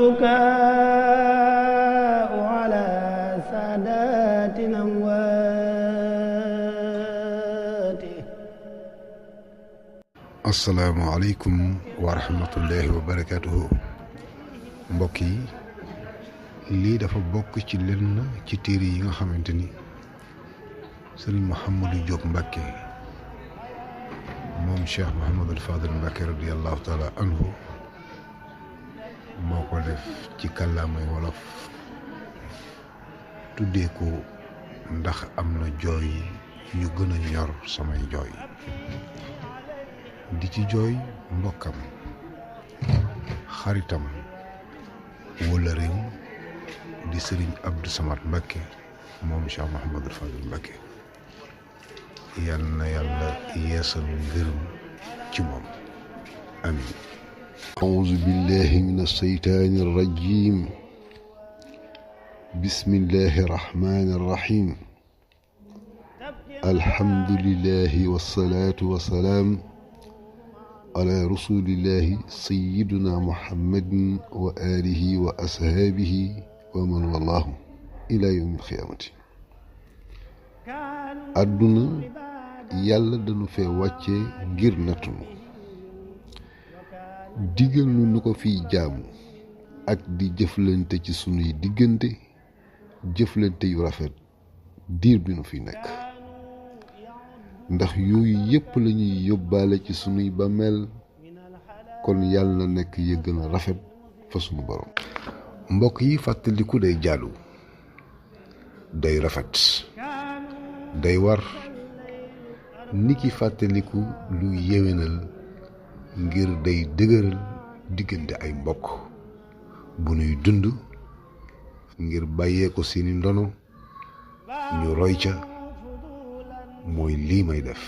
والبكاء على سادات الأموات. asalaamaaleykum wa rahmatullahi wa barakaatuhu. mbokk yi lii dafa bokk ci lenn ci téere yi nga xamante ni sëriñ Mouhamadou Diop Mbacké moom Cheikh Mouhamadul Fadil Mbacké radiyallahu taala anhu moo ko def ci kàllaamay wolof tuddee ko ndax am na jooy yu gën a ñor samay jooy. di ci jooy mbokkam xaritam wala réew di sëriñ Abdou Samad Mbacké moom Cheikh Mouhamadul Fadil Mbacké yal na yàlla yeesal ngërëm ci moom amin. auzu billahi min asseytaani arrajim bismillahi arrahmani arrahim alhamdulillahi wassalaatu wassalaam ala rasulillahi sayyidina muhammadin wa alihi wa ashaabihi wa man wallahu ila yawmi alxiyaamati. àdduna yàlla dañu fee wàcce ngir nattunu digal nu ko fiy jaamu ak di jëflante ci sunuy diggante jëflante yu rafet diir bi nu fi nekk ndax yooyu yépp lañuy yóbbaale ci sunuy bàmmeel kon yàlla na nekk ya gën a rafet fa sunu borom. mbokk yi fàttaliku day jaadu day rafet day war niki fàttaliku lu yéwénal ngir day dëgëral diggante ay mbokk bu nuy dund ngir bàyyee ko seeni ndono ñu roy ca mooy lii may def.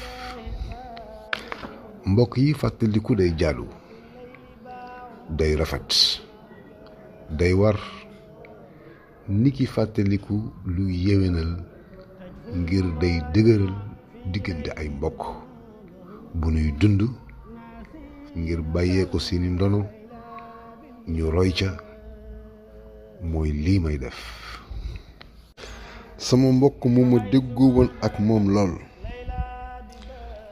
mbokk yi fàttaliku day jaadu day rafet day war niki fàttaliku lu yéwénal ngir day dëgëral diggante ay mbokk bu nuy dund ngir bàyyee ko seeni ndono ñu roy ca mooy lii may def. sama mbokk mu ma déggoo woon ak moom lool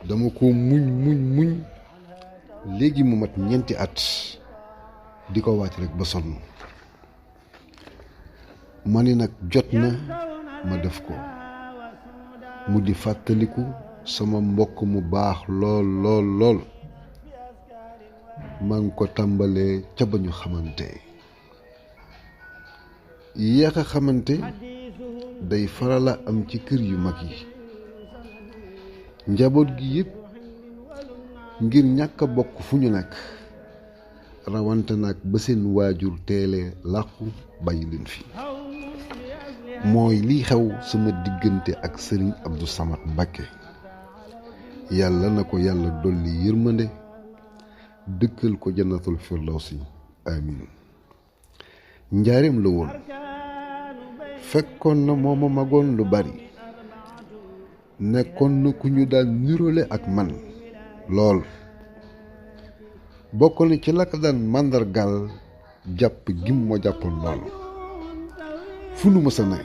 dama ko muñ léegi mu mat ñeenti at di ko wàcc rekk ba sonn ma ni nag jot na ma def ko mu di fàttaliku sama mbokk mu baax lool maa ngi ko tàmbalee ca ba ñu xamante. yéex a xamante day farala am ci kër yu mag yi njaboot gi yépp ngir ñàkk a bokk fu ñu nekk rawante nag ba seen waajur teelee làqu bàyyi leen fi. mooy liy xew sama diggante ak sëriñ Abdou Samad Mbacké yàlla na ko yàlla dolli yërmande dëkkal ko jannatul firdawsi amin. njaareem la woon fekkoon na mooma magoon lu bari nekkoon na ku ñu daan nirole ak man lool bokk na ci la ko daan màndargal jàpp gim ma jàppoon lool fu nu mësa ne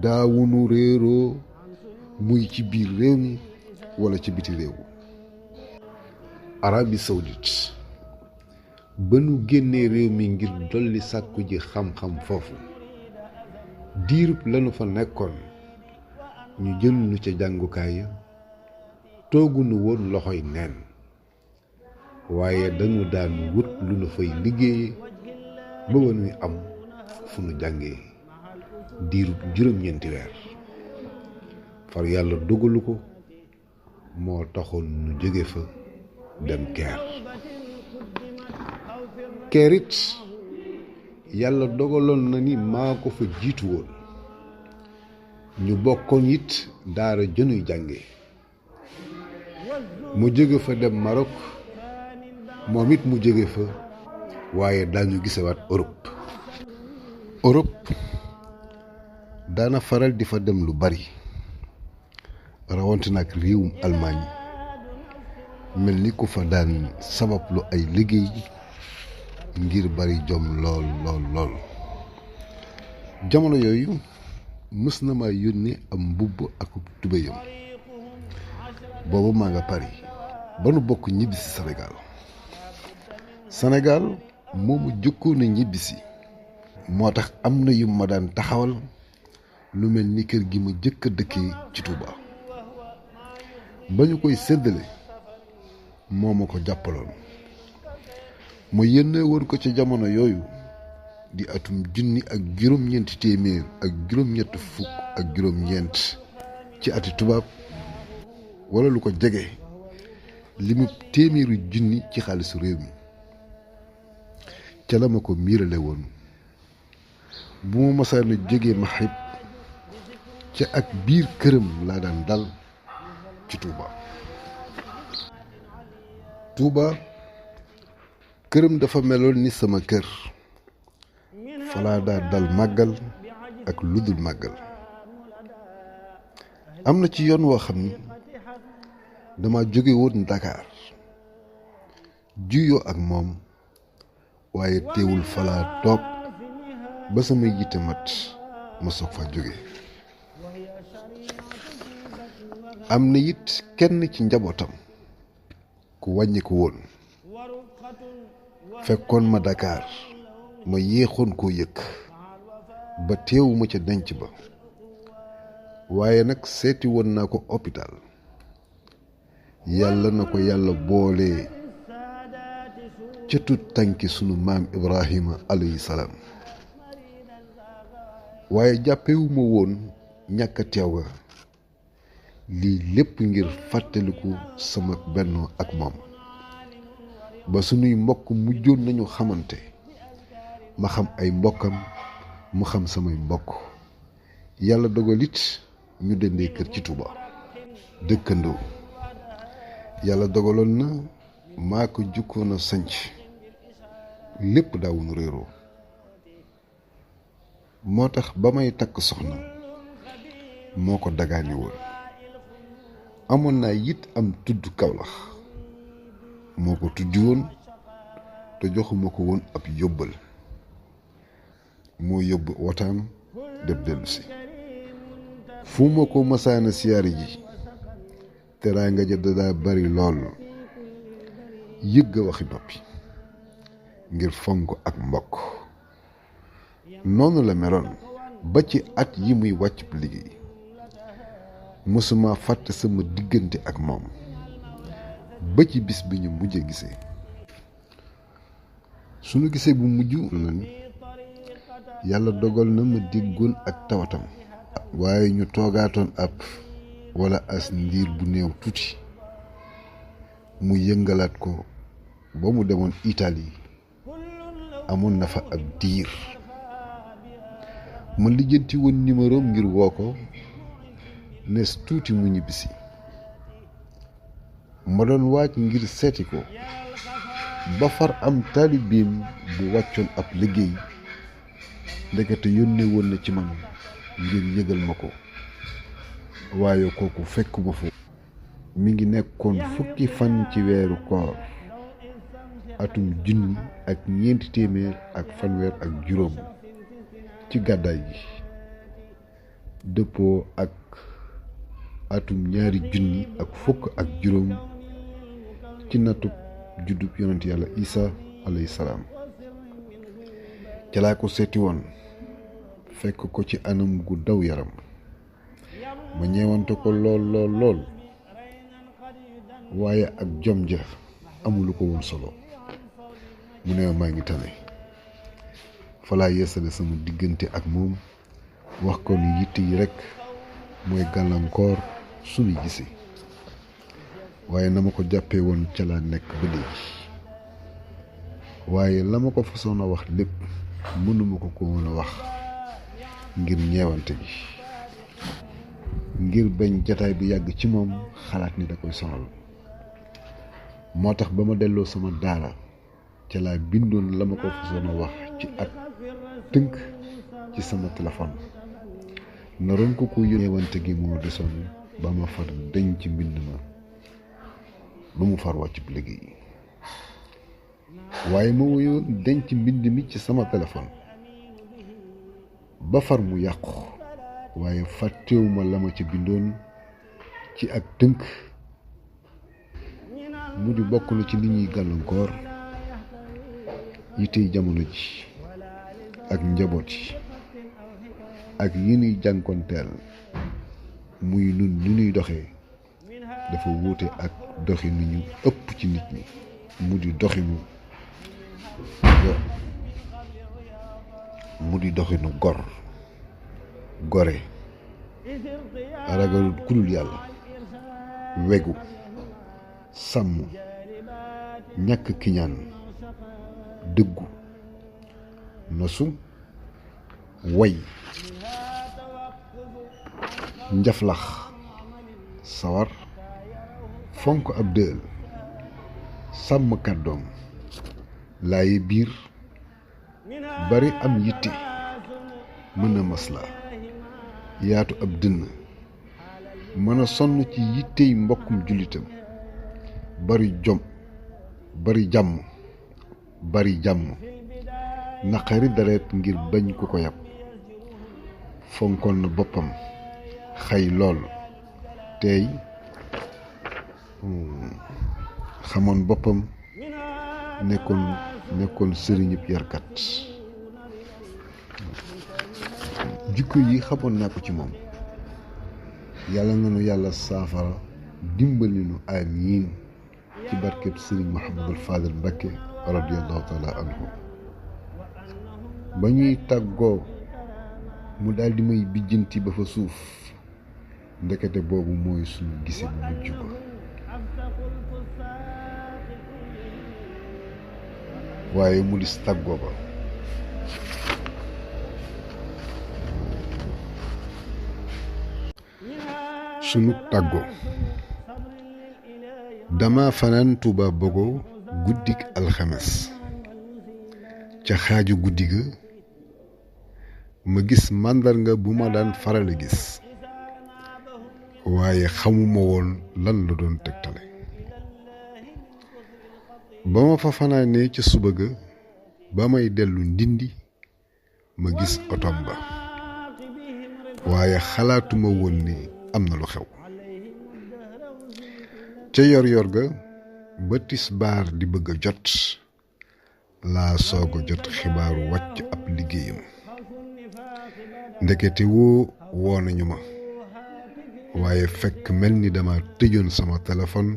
daawunu réeroo muy ci biir réew mi wala ci biti réew. Arabie Saoudite ba nu génnee réew mi ngir dolli sàkku ji xam-xam foofu diirub lanu fa nekkoon ñu jël nu ca jàngukaay ya toogunu woon loxoy neen waaye dañu daan wut lu nu fay liggéeye ba ba nuy am fu nu jàngee diirub juróom-ñeenti weer. far yàlla dogalu ko moo taxoon nu jóge fa dem keer it yàlla dogaloon na ni maa ko fa jiitu woon ñu bokkoon it daara jënuy jànge mu jóge fa dem Maroc moom it mu jóge fa waaye daañu gisewaat Europe daana faral di fa dem lu bari rawante nag réewum Allemagne mel ni ku fa daan sabablu ay liggéey ngir bari jom lool lool lool. jamono yooyu mës na ma yónnee am mbubb ak tubéyam boobu maa nga Paris ba nu bokk ñibbisi Sénégal moomu jëkkoon a ñibbisi moo tax am na yu ma daan taxawal lu mel ni kër gi ma jëkk a dëkkee ci Touba ba ñu koy séddale moo ma ko jàppaloon ma yéene woon ko ci jamono yooyu di atum 1900 ak juróom-ñett fukk ak juróom-ñeent ci ati tubaab wala lu ko jege limu téeméeri junni ci xaalisu réew mi ca la ma ko miirale woon bu ma masaana jógee Maxrib ca ak biir këram laa daan dal ci Touba këram dafa meloon ni sama kër falaa daa dal màggal ak ludul màggal am na ci yoon woo xam ni dama jóge woon Dakar juyoo ak moom waaye teewul falaa toog ba sama yitte mat ma soog fa jóge am na it kenn ci njabootam ku wàññi ko woon fekkoon ma Dakar ma yéexoon koo yëg ba teewuma ca denc ba waaye nag seeti woon naa ko hôpital yàlla na ko yàlla boole ca tut tànki sunu maam Ibrahima alayhi salaam waaye jàppewuma woon ñàkk a teew ga lii lépp ngir fàttaliku sama bennoo ak moom ba sunuy mbokk mujjoon nañu xamante ma xam ay mbokkam mu xam samay mbokk yàlla dogal it ñu dendee kër ci Touba dëkkandoo yàlla dogaloon na maa ko jukkoon a sanc lépp daawuñu réeroo moo tax ba may takk soxna moo ko dagaani woon amoon naa it am tudd Kawlax moo ko tuddi woon te joxuma ko woon ab yóbbal moo yóbbu wotaam def dellu si fu ma ko masaana siyaari ji teraanga ja daa bari lool yëgg a waxi noppi ngir fonk ak mbokk noonu la meloon ba ci at yi muy wàcc liggéey mësuma fàtte sama diggante ak moom ba ci bis bi ñu mujjee gisee sunu gisee bu mujj na ni yàlla dogal na ma déggoon ak tawatam waaye ñu toogaatoon ab wala as ndiir bu néew tuuti mu yëngalaat ko ba mu demoon Italie amoon na fa ab diir ma lijjanti woon numéro ngir woo ko nees tuuti mu ñibbisi ma doon waaj ngir seeti ko ba far am taalibeem bu wàccoon ab liggéey ndekete yónnee woon na ci man ngir yëgal ma ko waaye kooku fekkuma foofu mi ngi nekkoon fukki fan ci weeru koor atum 1450 ci gàddaay gi dëppoo ak atum 2015 ci natub juddub yonent yàlla Isa alayhi salaam ca laa ko seeti woon fekk ko ci anam gu daw yaram ma ñeewante ko lool waaye ak jom ja amulu ko woon solo mu ne maa ngi tane fa laa yeesale sama diggante ak moom wax ko ni yitt yi rekk mooy gàllankoor sunu gise waaye na ma ko jàppee woon ca laa nekk ba léegi waaye la ma ko façon a wax lépp mënuma ko woon a wax ngir ñeewante gi ngir bañ jataay bi yàgg ci moom xalaat ni da koy sonal moo tax ba ma delloo sama daara ca laa bindoon la ma ko façon a wax ci at tënk ci sama téléphone naroon ko ñeewante gi moo desoon ba ma far deñ ci mbind ma lu mu far wàcc bu liggéey waaye ma woyoon denc mbind mi ci sama téléphone ba far mu yàqu waaye fàttewuma la ma ca bindoon ci ak tënk mu di bokk na ci li ñuy gàllankoor yi tey jamono ji ak njaboot yi ak yi ñuy jànkonteel muy nun ni ñuy doxee dafa wuute ak doxinu ñu ëpp ci nit ñi mu di doxinu gor gore ragalut kudul yàlla wegu sàmm ñàkk kiñaan dëggu nosu way njaflax sawar fonk ab dëël sàmm kàddoom laayi biir bari am yitte mën a masla yaatu ab dënn mën a sonn ci yittey mbokkum jullitam bari jom bari jàmm naqari dareet ngir bañ ku ko yab fonkoon na boppam xay lool tey xamoon boppam nekkoon sëriñub yarkat jikko yi xamoon naa ko ci moom yàlla nanu yàlla saafara dimbali nu amiin ci barkeb sëriñ Mouhamadul Fadel Mbacké radiyallahu taala anhu ba ñuy tàggoo mu daldi may bijjanti ba fa suuf ndekete boobu mooy suñu gise bu mujj ba waaye mu dis tàggoo ba sunu tàggoo dama fanaan Tuuba Bogo guddik alxames ca xaaju guddi ga ma gis màndarga bu ma daan faral a gis waaye xamuma woon lan la doon tegtale ba ma fa fanaanee ca suba ga ba may dellu Ndindi ma gis otom ba waaye xalaatuma woon ni am na lu xew ca yor ga ba tisbaar di bëgg a jot laa soog a jot xibaaru wàcc ab liggéeyam ndekete woo nañu ma waaye fekk mel ni dama tëjoon sama téléphone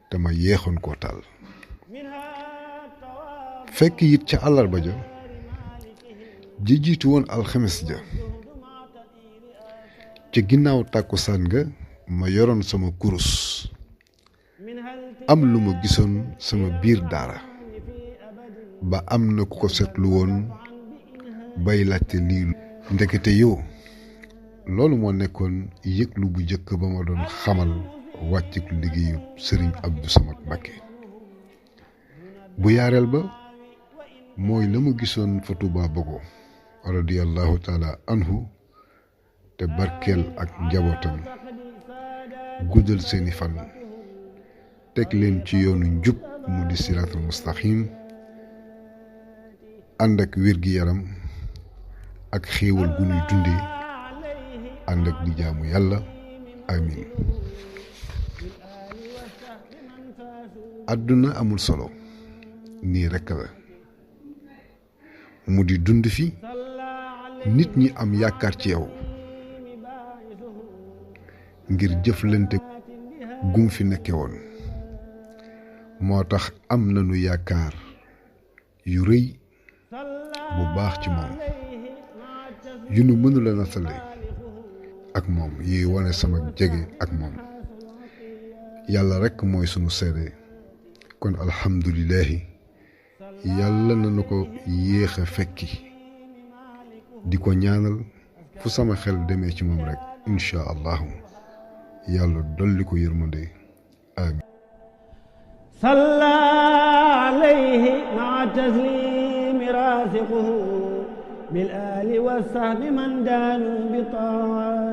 te ma yeexoon koo taal fekk it ca àllarba ja ji jiitu woon alxames ja ca ginnaaw tàkkusaan nga ma yoroon sama kurus am lu ma gisoon sama biir daara ba am na ku ko seetlu woon bay laajte lii ndekete loolu moo nekkoon yëglu bu jëkk ba ma doon xamal wàccuk liggéeyu sëriñ Abdou Samad Mbacké bu yaareel ba mooy la mu gisoon fa Tuuba Bogo radiyallahu taala anhu te barkeel ak njabootam guddal seeni fan teg leen ci yoonu njub mu di siraatul mustaqim ànd ak wér-gi-yaram ak xéewal gu ñuy dundee ànd ak di jaamu yàlla amin àdduna amul solo nii rekk la mu di dund fi nit ñi am yaakaar ci yow ngir jëflante gum fi nekke woon moo tax am nañu yaakaar yu rëy bu baax ci moom yu nu mënula natale ak moom yi wane sama jege ak moom yàlla rekk mooy sunu seede kon alhamdulillahi yàlla na nu ko yéex a fekki di ko ñaanal fu sama xel demee ci moom rekk insha allahu yàlla dolli ko yërmande amin salla alayhi ma taslimi rasiquhu bil ali wa sahbi man daanu bi taat